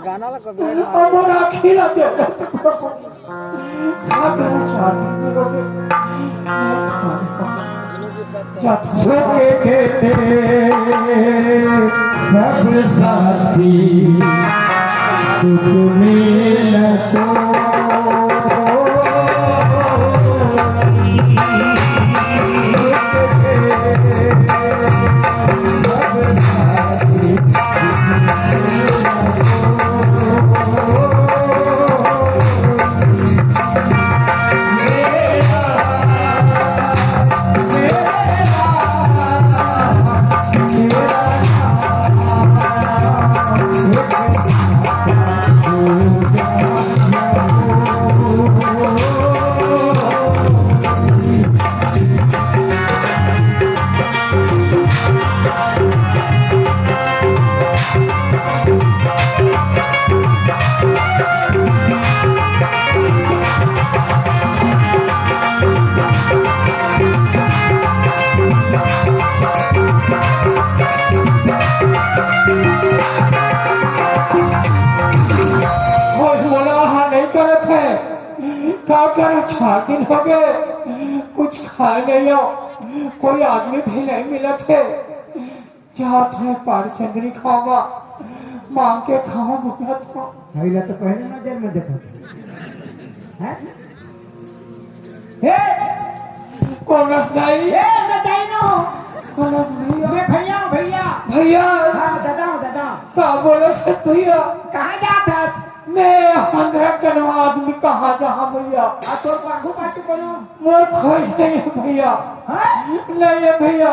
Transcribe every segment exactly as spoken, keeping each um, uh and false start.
गाना ला कभी अब राखी ला दे दे तो प्रभु। का करूं, शादी भी हो गई। मैं खाने का जाता हूं। सुख के थे सब साथी, दुख में न तो। कोई बोला हा नहीं करत है, का करो, चार दिन हो गए, कुछ खाए नहीं हो, कोई आदमी भी नहीं मिलत है। जात है पार चंद्री खावा, मांग के खावा बोलत हो। भैया तो पहले नजर में देखो। हैं? हे! कौन रस दाई? हे, मैं दाई न हो। कौन रस भैया? मैं भैया हूँ, भैया। भैया। हाँ, दादा हूँ, दादा। का बोले थे भैया? कहाँ जात हस? मैं हंधरा कनवा आदमी कहाँ जहाँ भैया? आ, तोर पाछू पाछू कोनो? मोर खोई नहीं है भैया। हाँ? नहीं है भैया,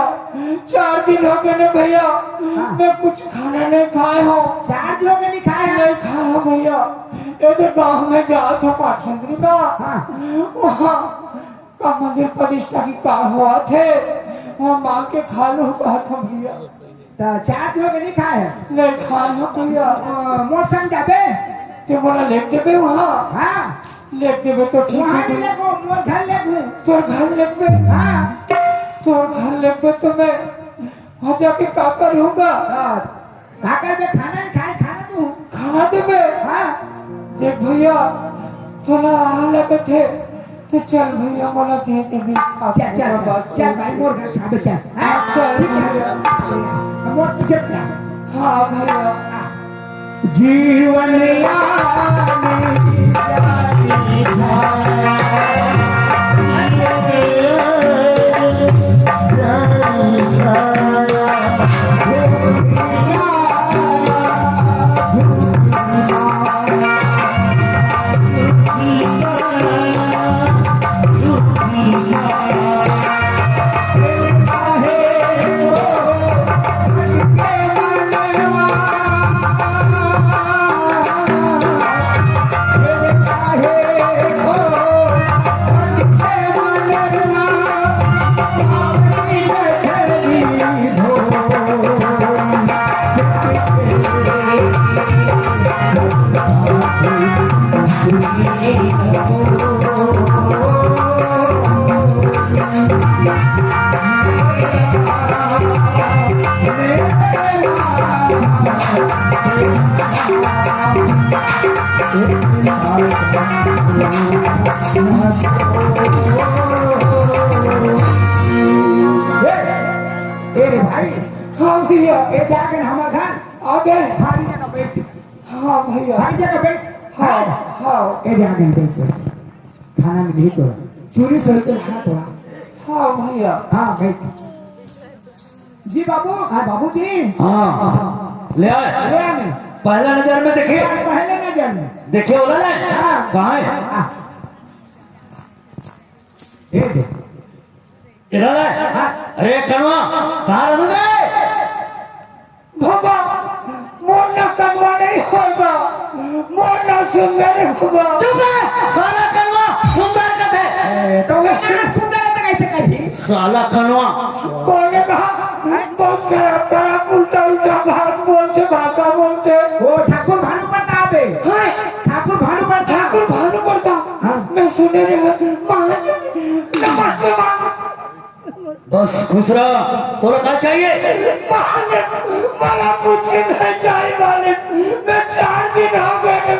चार दिन हो गए ना भैया, हाँ। मैं कुछ खाना नहीं खाए हो। चार दिन हो गए नहीं खाए हो? नहीं खाए हो भैया। ये तो गांव में जात हो पाठचंद्री का, हाँ। वहाँ का मंदिर प्रतिष्ठा की का हुआ थे, वहाँ मांग के खा लो कहा था भैया। त चार दिन हो गए नहीं खाए हो? नहीं खाए हो भैया। अ, मोर संग जाबे? ते मोला लेग देबे वहाँ? हाँ। लेग देबे तो ठीक वहाँ है नहीं भैया। लेगो, मोर घर लेगो। तोर घर लेगबे? हाँ। तोर घर लेगबे तो मैं वहाँ जाके का करूँगा? हाँ। का करबे? खाना नहीं खाए, खाना तू। खाना देबे? हाँ। देख भैया, तोला आ लगत है, तो चल भैया, मोला दे दे भी। चल, चल, चल, बस, चल बस। भाई, मोर घर खाबे, चल। हाँ, चल ठीक है। भैया। मोर तुझे क्या? हाँ भैया। जीवन यानी जानी था। ए रे भाई, हाँ भैया। ए जाके हमार घर आ गए। भारी जगह बैठ। हाँ भैया। भारी जगह बैठ। हाँ, हाँ। ए जाके बैठ, बैठ। खाना में नहीं तोड़ा। चूरी सही तो लाना थोड़ा। हाँ भैया। हाँ, बैठ। जी बाबू। हाँ, बाबू जी। हाँ। ले आए। ले आए। पहला नजर में देखे। पहले नजर में। देखे वाला ले? हाँ। कहाँ है? हाँ। ये दे। इधर है। हाँ। अरे कनवा, कहाँ रहता है? बाबा, मोर ना कनवा नहीं होगा, मोर ना सुंदर है बाबा। चुप है, साला कनवा सुंदर कथे। ए, तो वो ना सुंदर है तो कैसे कही? साला कनवा। कौन ने कहा? बहुत खराब, खराब, उल्टा, उल्टा बात बोलते, भाषा बोलते। वो ठाकुर भानु प्रताप है। हाँ। ठाकुर भानु प्रताप। ठाकुर भानु प्रताप। हाँ। मैं सुने रहे, महाजन, नमस्ते महाजन। बस खुश रह, तोला का चाहिए? मालिक, मला कुछ नहीं चाहिए मालिक, मैं चार दिन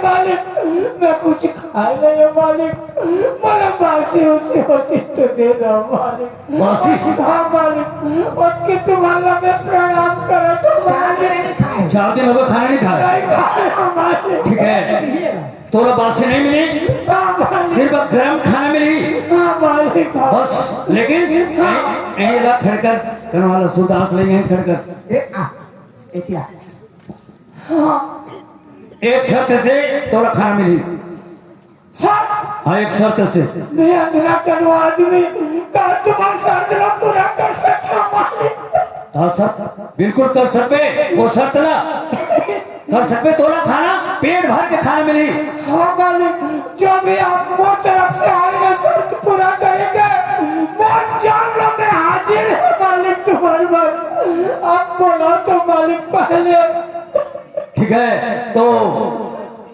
मालिक, मैं कुछ खाए नहीं हूँ मालिक, बोले बासी उसी होती तो दे दो मालिक। बासी? हाँ मालिक, उसके तुम्हारा मैं प्रणाम करो तो चार दिन मालिक। नहीं खाए। चार दिन हो गए खाना नहीं खाया? नहीं खाए हो मालिक। ठीक है, तोला बासी नहीं मिली, हाँ मालिक। सिर्फ गरम खाना मिली। हाँ मालिक, हाँ। बस, लेकिन हाँ। यहीं, यहीं ला खड़कर, करने वाला सुरदास ले यहीं खड़कर। ए, आ, ए क्या? हाँ। एक शर्त से तोला खाना मिली। शर्त? हाँ, एक शर्त से। मैं अंधरा कनु आदमी, का तुम्हार शर्त ला पूरा कर सकता मालिक? हाँ सर, बिल्कुल कर सकबे, वो शर्त ला कर सकबे, तोला खाना पेट भर के खाना मिली। हाँ मालिक, जो भी आप मोर तरफ से आएगा शर्त पूरा करेंगे, मोर जान ला मैं हाजिर है मालिक तुम्हारे बर। आप बोला तो मालिक पहले। ठीक है, तो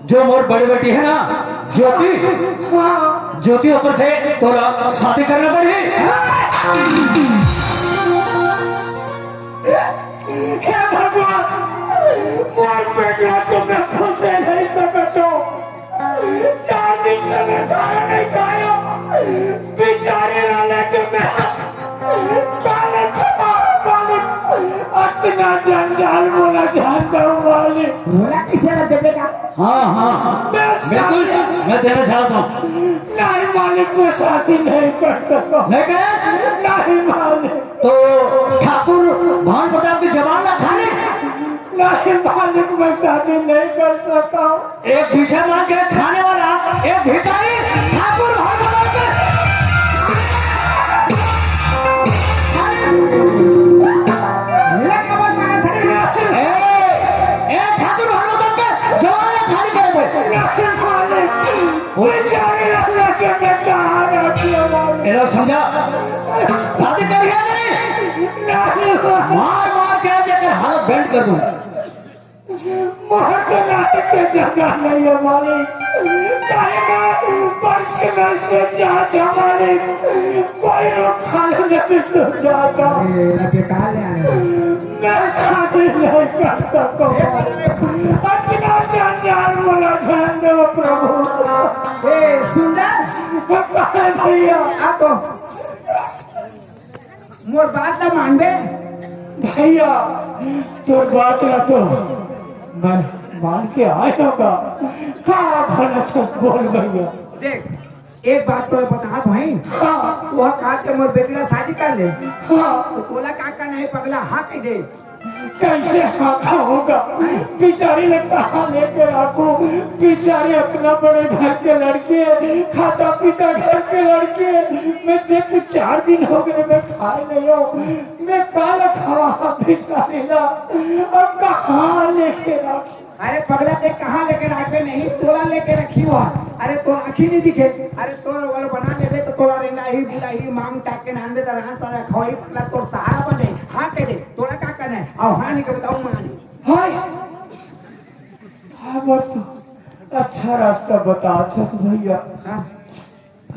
जो मोर बड़े बेटी है ना, ज्योति, हाँ। ज्योति ओकर से तोला शादी करना पड़ही। हे भगवान, मोर बेटा तो मैं खुश नहीं सकत हूँ। चार दिन से मैं खाना नहीं खाया, बेचारे ला लेके मैं काले खवा मालिक, अतना जंजाल मोला जान दो मालिक। मोला कैसे लग देबे का? हाँ, हाँ, मैं बिल्कुल, शादी मैं देना चाहता हूँ। नहीं मालिक, मैं शादी नहीं कर सकता। नहीं करे? नहीं मालिक। तो ठाकुर भान प्रताप के जवान ला खा ले। नहीं मालिक, मैं शादी नहीं कर सकता। एक भीख मांग के खाने वाला, एक भिखारी ठाकुर भान प्रताप के ए, ए, ठाकुर भान प्रताप के जवान ला खाली करे थे। नहीं मालिक, बेचारे ला लेके मैं कहाँ रहती हूँ मालिक? एला समझा, शादी करिया नहीं। नहीं मालिक। मार मार के जेकर हालत bend कर दूं। मोर तो नाई के जगह नहीं है मालिक, काहे मैं पर्ची में से जात है मालिक, कोई रोक खाने में भी सो जाता। ए, अबे कहाँ ले आए? मैं शादी नहीं कर सकता मालिक, अतना जंजाल मोला जान दो प्रभु। ए, सुंदर। कहाँ भैया? आ तो। मोर बात ला मानबे? भैया, तोर बात ला तो मैं मान के आए होगा। का भला तो बोल भैया। देख, एक बात तो बतात हूँ। हाँ। वह कहा के मोर बेटी ला शादी कर ले। हाँ। तो तोला का करना है पगला, हाँ कह दे। कैसे हाँ का होगा? बेचारी ला कहाँ लेके रखूं? बेचारी अतना बड़े घर के लड़की है, खाता पीता घर के लड़की है। मैं देख तो चार दिन हो गए, मैं खाए नहीं हूँ। मैं काला खवा बेचारी ला, अब कहाँ लेके रखूं? अरे पगला, ते कहाँ लेके रखबे? नहीं, तोला लेके रखी हुआ। अरे तोर आँखी नहीं दिखे? अरे तोर वाला बना लेबे तो तोला रेंगाही बुलाही मांग टाक के नांदे त रहन पर खवाई पगला तोर सहारा बने। हाँ कह दे, तोला का करना है? आओ हाँ नहीं के बताऊँ माँ नहीं। हाय, हाँ, बहुत अच्छा रास्ता बता छस भैया। हाँ।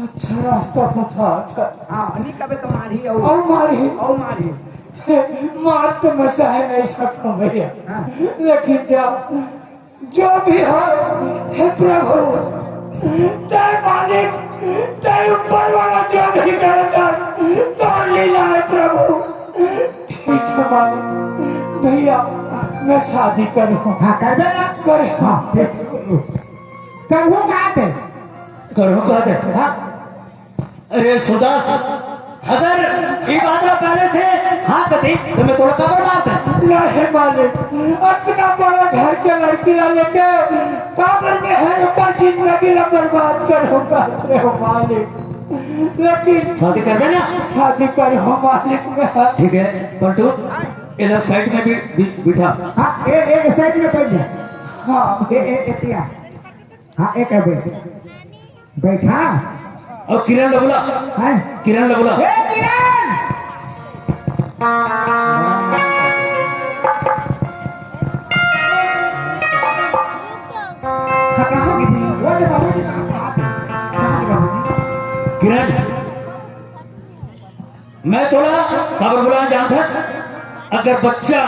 अच्छा रास्ता बता छस। हाँ, नहीं कबे तो मारी हो। और मारी। और मारी। मार तो मैं सह नहीं सकता भैया। हाँ। लेकिन जा, जो भी हो, हे प्रभु, तय मालिक, तय ऊपर वाला जो भी करता, तो लीला है प्रभु। ठीक है मालिक, भैया, मैं शादी करूँ। हाँ, करबे ना? करे। हाँ, ठीक। करहूँ कहा थे? करहूँ कहा थे? हाँ। अरे सुदास, अगर ई बात ला पहले से हाँ कती, तो मैं तोला काबर मारते? नहीं मालिक, अतना बड़ा घर के लड़की ला लेके काबर मैं हर ओकर जिंदगी ला बर्बाद करूँ कहत रहे हो मालिक। लेकिन शादी करबे ना? शादी करूँ मालिक मैं। ठीक है, पलटू, एला side में भी, भी बिठा। हाँ, ए, ए, side में बैठ जा। हाँ। ए, ए, ए, तिया। हाँ, एक है बैठ। बैठा। और किरण ला बुला। हैं? किरण ला बुला। ए, किरण! हाँ, कहाँ गई थी? वो दे बाबूजी, कहाँ, कहाँ थे? कहाँ थे बाबूजी? किरण, मैं तोला काबर बुलाए जानथस? अगर बच्चा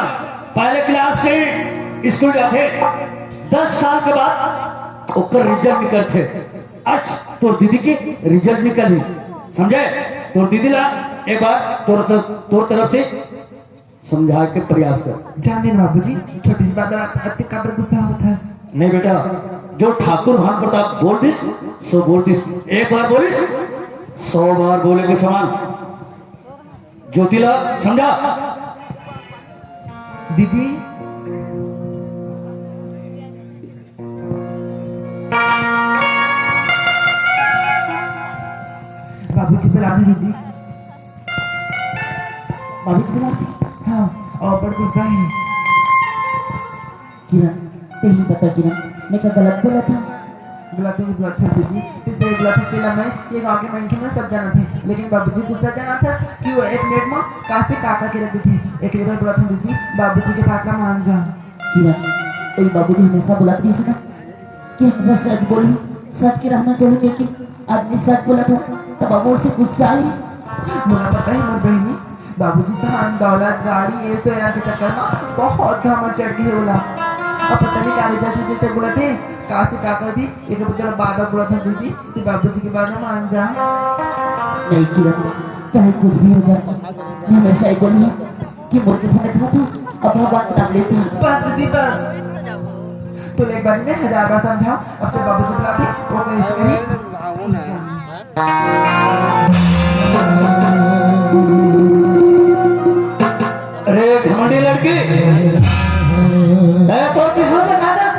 पहले class से स्कूल जाथे, दस साल के बाद ओकर रिजल्ट निकलथे। आज तोर दीदी के रिजल्ट निकलही, समझे? तोर दीदी ला एक बार तोर से, तोर तरफ से समझा के प्रयास कर। जान दे ना बाबूजी, छोटी सी बात ला अति काबर गुस्सा होत हस? नहीं बेटा, जो ठाकुर भान प्रताप बोल दिस, सो बोल दिस। एक बार बोलिस, सौ बार बोले के समान। ज्योति ला समझा। दीदी। बाबूजी बुला दे दीदी। बाबूजी बुला दे। हाँ, और बड़ गुस्सा है। किरण, तेही बता किरण, मैं का गलत बोलत हँव? गलत नहीं बोलत हँव दीदी, ते सही बोलत हस, तेला मैं ये गाँव के मनखे मन सब जानत हे, लेकिन बाबूजी गुस्सा जानत हस कि वो एक मिनट म का से का का के रख देथे। एकरे बर बोलत हँव दीदी, बाबूजी के बात ला मान जा। किरण, तेही बाबूजी हमेशा बोलत रहिस ना कि हमेशा सच बोलहूँ, सच के रहना चाहूँ, लेकिन आदमी सच बोलत हे, तब मोर से गुस्सा आही। मोला पता हे मोर बहिनी, बाबूजी धन दौलत, गाड़ी, ये सो एला के चक्कर म बहुत घमंड चढ़ गे हे ओला। अब पता नहीं का रिजल्ट रिजल्ट बोलत हे, का से का कर दी, एक बार तोला बार बार बोलत हँव दीदी, ते बाबूजी के बात ला मान जा। नहीं किरण, चाहे कुछ भी हो जाए, मैं हमेशा ये बोलहूँ कि मोर किस्मत में था तो अब भगवान के नाम लेती। बस दीदी बस, तोला एक बार मैं हजार बार समझाहूँ, अब जब बाबूजी बुलाथे, वो कहीं से कहीं अरे घमंडी लड़की, तैं तोर किस्मत के खातस,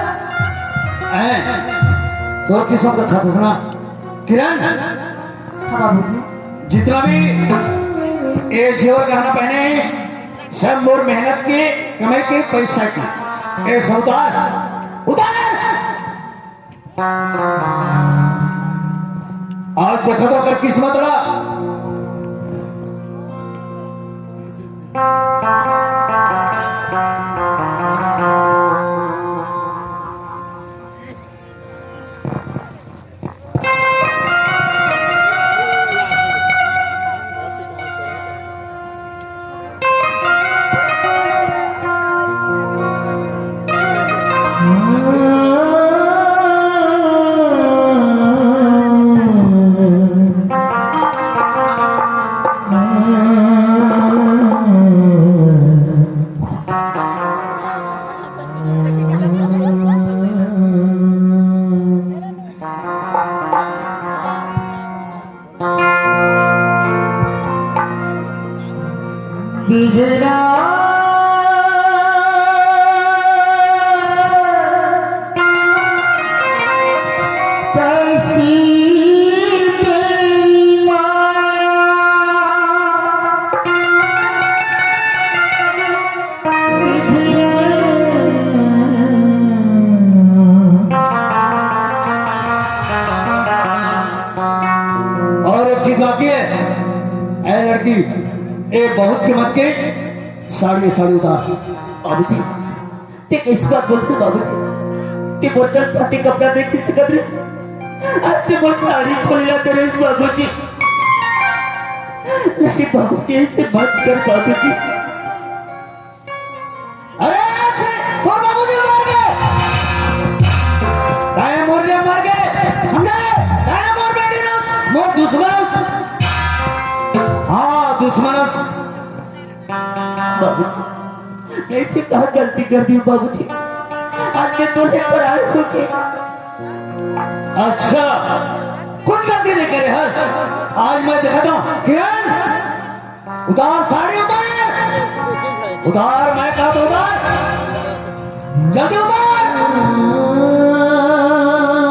हैं? तोर किस्मत के खातस ना, किरण। हाँ बाबूजी। जितना भी ये जेवर गहना पहने हैं, सब मोर मेहनत के, कमाई के पैसा के। ये सब उतार, उतार। आज देखा तो कर किस्मत ला। और एक चीज बाकी है, ए लड़की, ए बहुत कीमत के साड़ी, साड़ी उतार। बाबूजी, ते कैसे बात बोलते हो बाबूजी? ते मोर तन फाटे कपड़ा नहीं खींच सकत रे। आज ते मोर साड़ी खोल ला तेरे बाबूजी। लेकिन बाबूजी ऐसे मत कर बाबूजी। अरे, से तोर बाबूजी मर गे। तैं मोर लिए मर गे, समझे? तैं मोर बेटी नोस, मोर दुश्मन नोस। हाँ, दुश्मन नोस। बाबूजी, मैं से का गलती कर दी बाबूजी? आज मैं तोरे पराए हो के। अच्छा, कुछ गलती नहीं करे हस। आज मैं दिखाता हूँ, किरण। उतार साड़ी, उतार। उतार, मैं कहा तो उतार। जल्दी उतार।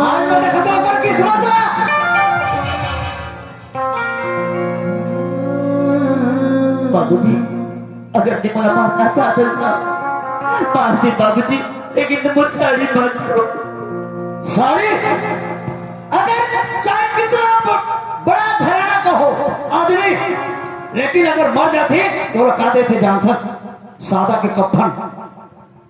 आज मैं दिखाता हूँ अगर किस्मत। बाबूजी, अगर ते मोला मारना चाहते हो ना, मार दे बाबूजी, लेकिन ते मोर साड़ी मत खो। साड़ी? अगर चाहे कितना ब-, बड़ा घराना का हो आदमी, लेकिन अगर मर जाथे तो ओला का देथे जानथस? सादा के कफन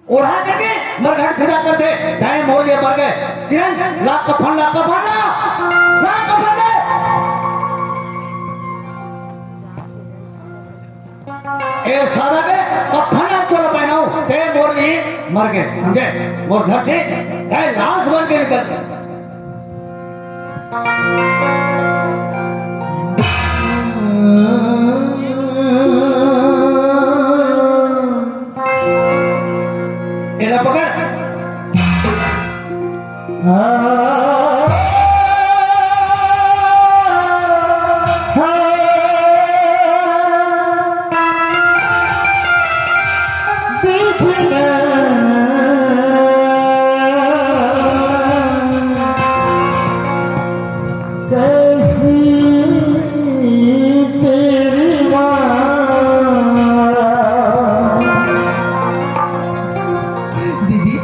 ओढ़ा करके मरघट फिदा कर दे। तैं मोर लिए मर गे। किरण, ला कफन, ला कफन, ला, ला कफन दे। ए सादा के कफन ला तोला पहनाऊं, तैं मोर लिए मर गे, समझे? मोर घर से तैं लाश बन के निकल। एला पकड़। दीदी,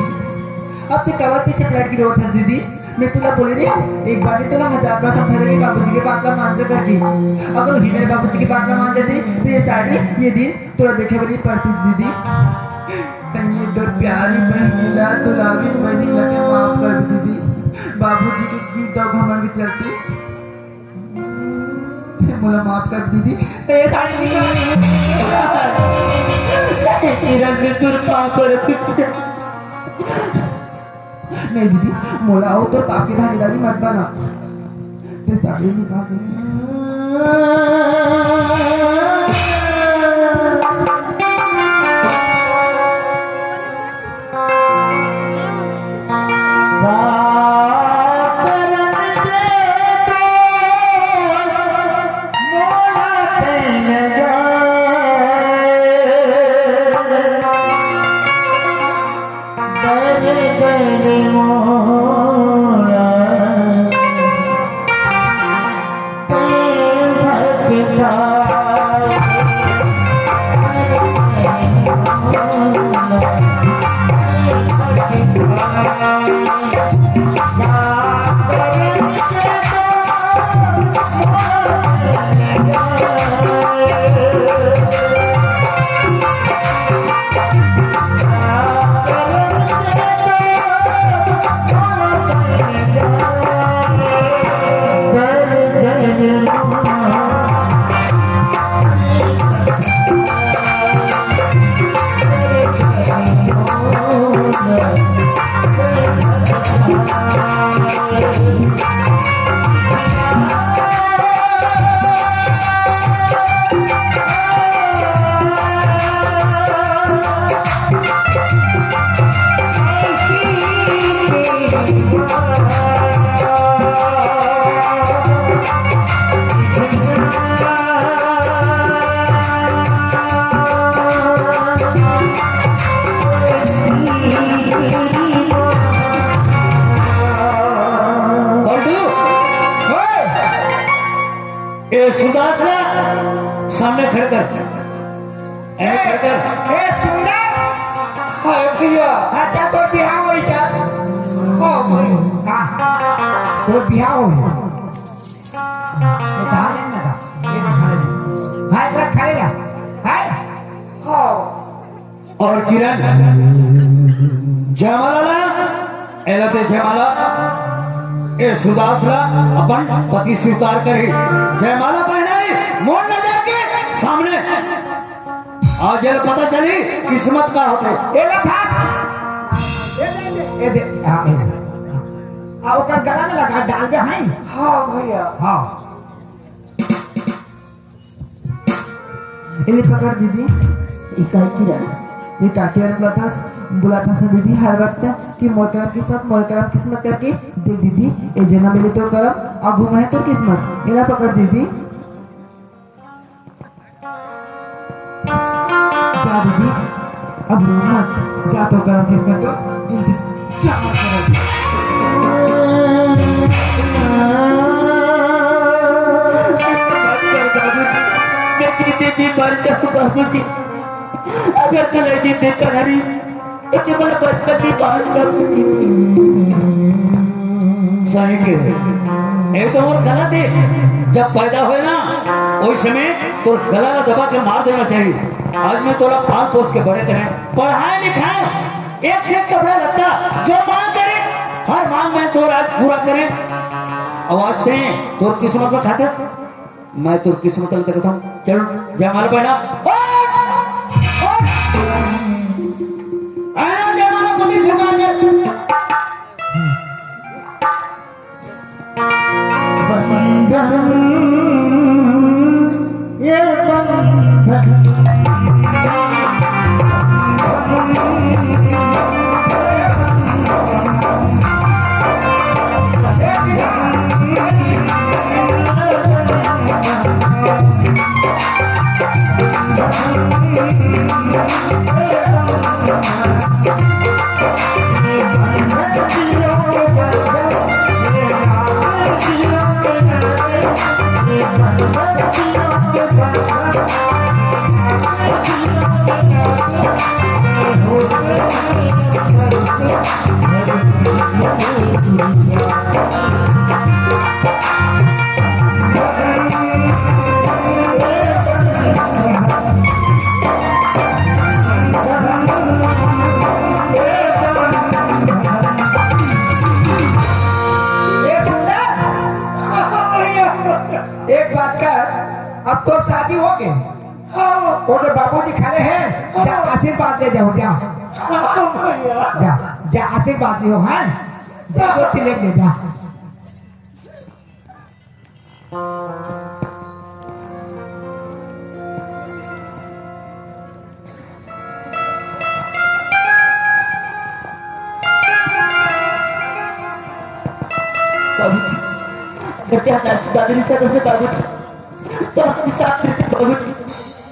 अब ते काबर पीछे पलट के रोवत हस दीदी? मैं तोला बोले रहे हूँ, एक बार नहीं तोला हजार बार समझा रहे बाबूजी के बात ला मान जा करके। अगर वही मेरे बाबूजी की बात ला मान जाती तो ये साड़ी, ये दिन तोला देखे बर नहीं पड़ती दीदी। तैं ये दो प्यारी बहनी ला, दुलारी बहनी ला ते माफ कर दे दीदी। बाबूजी के जीत और घमंड के चलते ते मोला माफ कर दीदी। ते ये साड़ी निकाल। किरण, मैं तोर पाँव पड़त हँव। नहीं दीदी, मोला अउ तोर पाप के भागीदारी मत बना। ते साड़ी निकाल। पलटू, ओए! ए सुदास ला सामने खड़ कर। ए, खड़ कर। ए सुंदर, हाय भैया। अच्छा, तोर बिहाव होई का? हाँ भैया। हाँ, तोर बिहाव होई। ये कहाँ रहने लगा? ये कहाँ रहने? हाँ, इधर खड़े रह। हाय। हाँ। और किरण, जयमाला ला, एला दे जयमाला, ए सुदास ला अपन पति स्वीकार करही। जयमाला पहनाई, मोड़ नजर के सामने। आज एला पता चली किस्मत का होथे। एला था। ए दे, ए दे, ए दे। हाँ, ए दे। आ, ओकर गला में लगा डाल दे, हैं? हाँ भैया। हाँ। एले पकड़ दीदी। ई काहे किरण? ये का किरण बुलाथस, बुलाथस दीदी हर वक्त कि मोर करम किस्मत, मोर करम किस्मत करके। देख दीदी, ए जनम में तोर करम, आगू में तोर किस्मत। एला पकड़ दीदी। जा दीदी, अब रो मत, जा तोर करम किस्मत तोर इंतजार करत। मत कर बाबूजी, मैं जीते जी मर जाऊं बाबूजी। अगर तू नहीं जीते कहानी, तो ते मोला बचपन में बाहर कर देती। सही के। ये तो मोर गलत है। जब पैदा होए ना, ओई समय तोर गला ला दबा के मार देना चाहिए। आज मैं तोला पाल पोस के बड़े करे, पढ़ाए लिखाए, एक से एक कपड़ा लत्ता, जो मांग करे, हर मांग मैं तोर आज पूरा करे। अब आज से तोर किस्मत में खाते, मैं तोर किस्मत में देखता हूँ। चल, जयमाला पहना। ओए! ओए! पहना जयमाला, पति स्वीकार कर। तो शादी हो गए। हाँ। वो तो बाबूजी खड़े हैं, जा आशीर्वाद ले जाओ, जा। हाँ भैया। जा, जा आशीर्वाद लियो, हाँ? जा, जो तिलक ले जा। बाबूजी, अगर ते हमला आशीर्वाद नहीं सकत हे बाबूजी, तो हम साथ देते बाबूजी।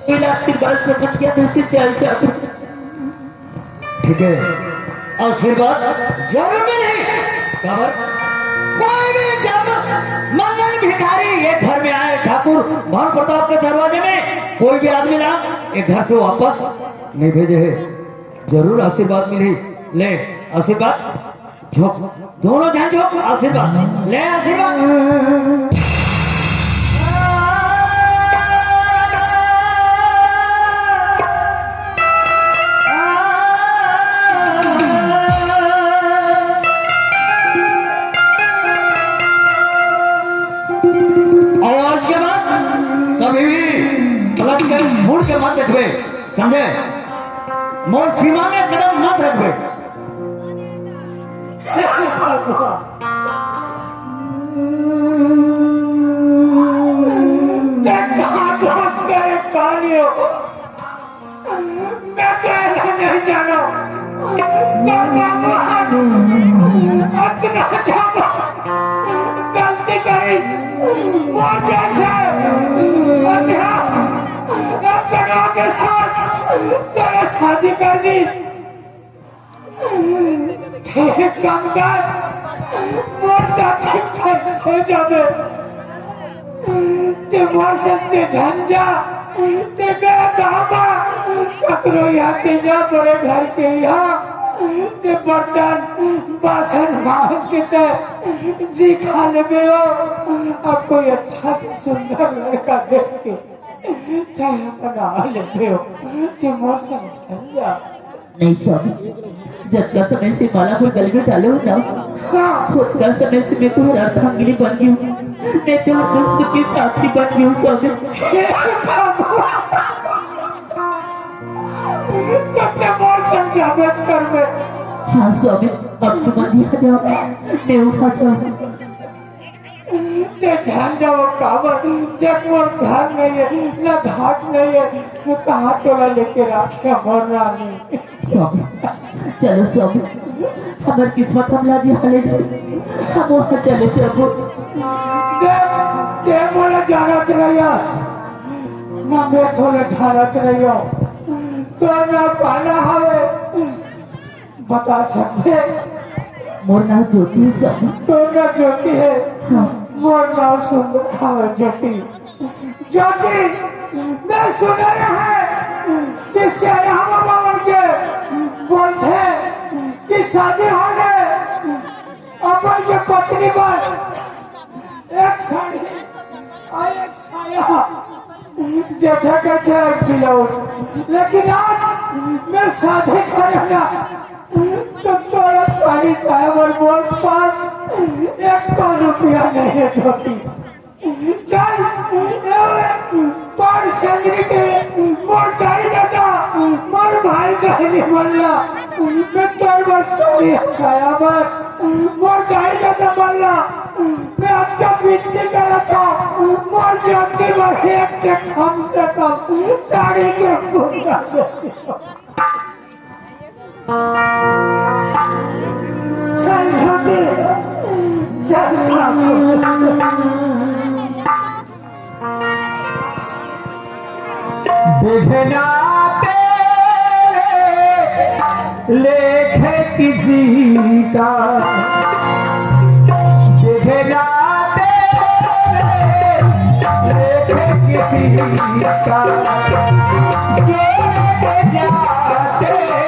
कोई आशीर्वाद से मत किया, दूसरी जान चाहते। ठीक है, आशीर्वाद जरूर मिलही। काबर? कोई भी जब मंगल भिखारी ये घर में आए, ठाकुर भानु प्रताप के दरवाजे में कोई भी आदमी ना ये घर से वापस नहीं भेजे है। जरूर आशीर्वाद मिलही। ले आशीर्वाद, झोंक, दोनों झन झोंक, आशीर्वाद ले, आशीर्वाद। और आज के बाद कभी भी पलट के, मुड़ के मत देखबे, समझे? मोर सीमा में कदम मत रखबे। देखा दोस्त करे कालियो, मैं तो ऐसा नहीं जानो। तो भगवान अतना ज्यादा गलती करी, मोर जैसे अध्या-, अध्यात्म के साथ तेरे शादी कर दी। एक काम कर, मोर साथे कैसे जाबे? ते मोर साथे झन जा, ते गया धामा, ककरो यहाँ ते जा, बड़े घर के यहाँ, ते बर्तन बासन मांज के ते जी खा लेबे हो, अब कोई अच्छा से सुंदर लड़का देख के ते अपना लेबे हो, ते मोर संग झन जा। नहीं स्वामी, जतका समय से माला मोर गले में डाले हो ना, हाँ। उतका समय से मैं तोहर अर्धांगिनी बन गई हूँ, मैं तोहर दुख सुख के साथी बन गई हूँ स्वामी। तो ते मोर संग जाबे करबे। हाँ स्वामी, अब तुम यहाँ जाओ, मैं वहाँ जाऊँ। ते झन जाओ काबर, देख मोर घर नहीं है, ना घाट नहीं है, मैं कहाँ तोला लेके राखे मोर रानी। स्वामी, चलो स्वामी, हमर किस्मत हमला जिहाँ ले जाए, हम वहाँ चले जाबो। देख, ते मोला जानत रहियास, ना मैं तोला जानत रहियो, तो ना पाना हवे। बता सकते? मोर नाम ज्योति हे स्वामी। तोर नाम ज्योति हे? हाँ। मोर नाम सुंदर हे ज्योति। ज्योति, मैं सुने रहे कि श्यामा बाबा के बोलथे कि शादी हो गए, अपन के पत्नी बर एक साड़ी अउ एक साया, देथे कथे एक ब्लाउज। लेकिन आज मैं शादी करे ना, तो तोला साड़ी साया बर मोर पास एक रुपया नहीं हे ज्योति। चल, ए, पर संगरी के मोर दाई ददा, मोर भाई बहनी मन ला, मैं तोर बर साड़ी साया बर, मोर दाई ददा मन ला, मैं अतका विनती करत हंव, मोर ज्योति बर एक ठे कम से कम साड़ी के बुंदा दे। चल छोटे, चल ठाकुर। बिघना तेरे लेखे किसी का, बिघना तेरे लेखे किसी का, जोड़ के जाते हैं।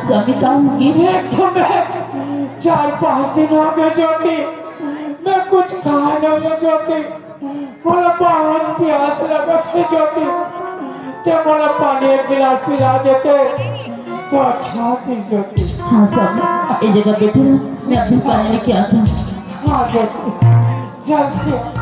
स्वामी, का होगे? एक तो मैं चार पांच दिन हो गए ज्योति, मैं कुछ खाए नहीं हूँ ज्योति, मोला बहुत प्यास लगत हे ज्योति, ते मोला पानी एक गिलास पिला देते तो अच्छा होतिस ज्योति। हाँ स्वामी, ये जगह बैठे रहो, मैं अभी पानी लेके आता हूँ। हाँ ज्योति, जल्दी।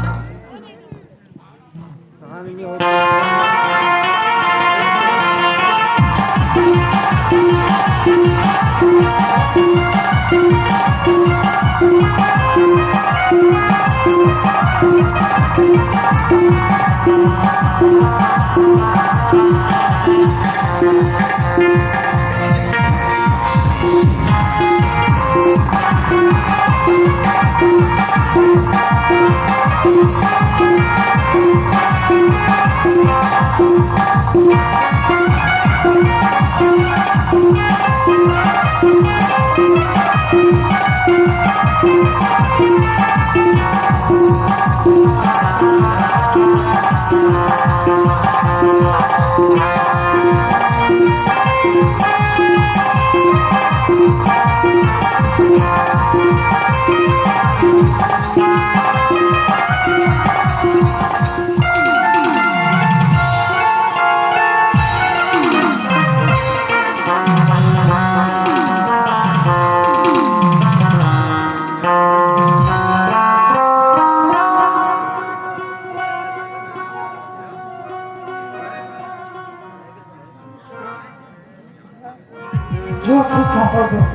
ज्योति, का हो गया?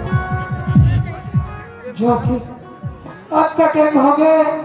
ज्योति, अब का टाइम हो गया।